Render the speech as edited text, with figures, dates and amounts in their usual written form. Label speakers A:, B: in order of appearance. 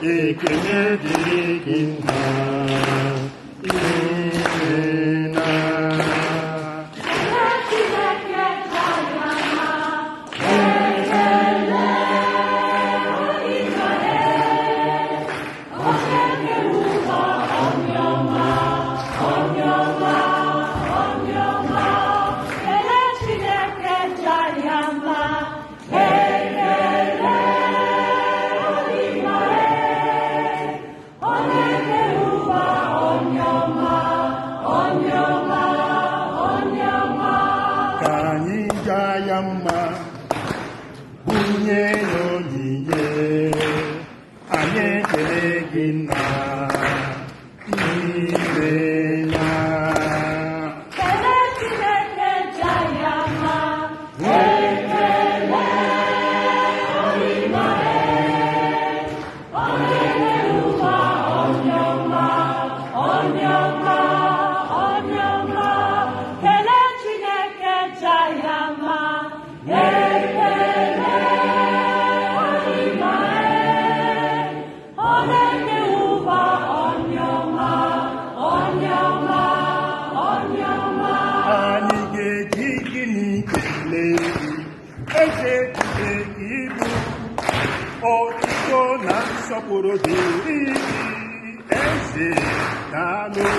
A: Ekele dịrị gị nna, imela.
B: Chineke jaa mma. Kelee Chineke jaa mma. Ekele onye kere ụwa, onye ọma, onye ọma, onye ọma.
A: Ka anyị jaa ya mma, bunye ya onyinye. Anyị ekele gị nna, imela.
B: Kelee Chineke jaa mma. Ekele onye kere ụwa, onye ọma, onye ọma, onye ọma. Kelee Chineke jaa mma. Ekele onye kere ụwa, onye ọma, onye ọma, onye ọma.
A: Anyị ga-eji gịnị kelee gị, eze ebube ibu? Otuto na nsọpụrụ dịrị gị, eze, daalụ.